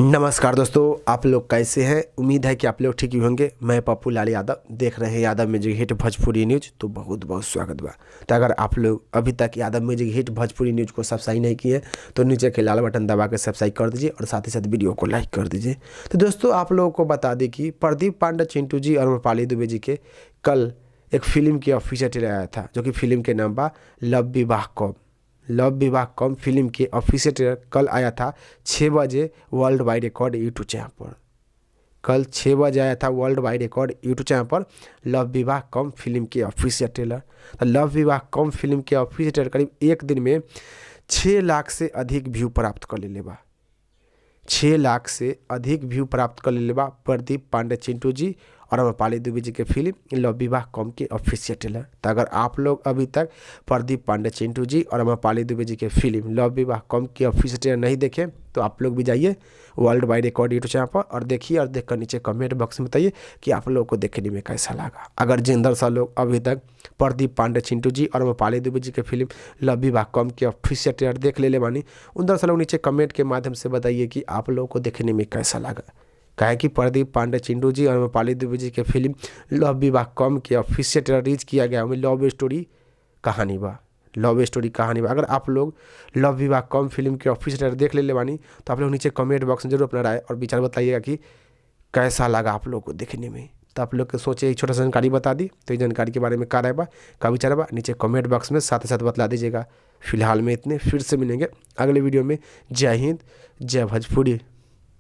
नमस्कार दोस्तों, आप लोग कैसे हैं? उम्मीद है कि आप लोग ठीक ही होंगे। मैं पप्पू लाल यादव, देख रहे हैं Yadav music hit Bhojpuri news. तो बहुत बहुत स्वागत बा। तो अगर आप लोग अभी तक Yadav music hit Bhojpuri news को सब्सक्राइब नहीं किए तो नीचे के लाल बटन दबा के सब्सक्राइब कर दीजिए और साथ ही साथ वीडियो को लाइक कर दीजिए। तो दोस्तों, आप लोगों को बता दें कि प्रदीप पांडे चिंटू जी और अम्रपाली दुबे जी के कल एक फिल्म के ऑफिशियल ट्रेलर आया था, जो कि फिल्म के नाम बा लव विवाह कॉम। लव विवाह कॉम फिल्म के ऑफिशियल ट्रेलर कल आया था 6 बजे world wide record YouTube channel पर। कल 6 बजे आया था world wide record YouTube channel पर लव विवाह कॉम फिल्म के ऑफिशियल ट्रेलर। तो लव विवाह कॉम फिल्म के ऑफिशियल ट्रेलर करीब एक दिन में 6 लाख से अधिक व्यू प्राप्त कर लेले बा। 6 लाख से अधिक व्यू प्राप्त कर लेले बा प्रदीप पांडे चिंटू जी और अम्रपाली दुबे जी के फिल्म लव विवाह कॉम के ऑफिशियल ट्रेलर। तो अगर आप लोग अभी तक प्रदीप पांडे चिंटू जी और अम्रपाली दुबे जी के फिल्म लव विवाह कॉम के ऑफिशियल ट्रेलर नहीं देखे तो आप लोग भी जाइए world wide record YouTube channel पर और देखिए, और देखकर नीचे कमेंट बॉक्स में बताइए कि आप लोगों को देखने में कैसा लगा। अगर जिन सा लोग अभी तक प्रदीप पांडे चिंटू जी और अम्रपाली दुबे जी के फिल्म लव विवाह कॉम के ऑफिशियल ट्रेलर देख ले बानी, उन सा लोग नीचे कमेंट के माध्यम से बताइए कि आप लोगों को देखने में कैसा लगा। काहे कि प्रदीप पांडे चिंटू जी और अम्रपाली दुबे जी के फिल्म लव विवाह कॉम के ऑफिशियल ट्रेलर रिलीज किया गया, उसमें लव स्टोरी कहानी बा, लव स्टोरी कहानी बा। अगर आप लोग लव विवाह कॉम फिल्म के ऑफिशियल ट्रेलर देख ले बानी तो आप लोग नीचे कमेंट बॉक्स में जरूर अपना राय और विचार बताइएगा कि कैसा लगा आप लोग को देखने में। तो आप लोग के सोचे एक छोटा सा जानकारी बता दी, तो ये जानकारी के बारे में का राय बा, का विचार बा, नीचे कमेंट बॉक्स में साथ ही साथ बतला दीजिएगा। फिलहाल में इतने, फिर से मिलेंगे अगले वीडियो में। जय हिंद, जय भोजपुरी।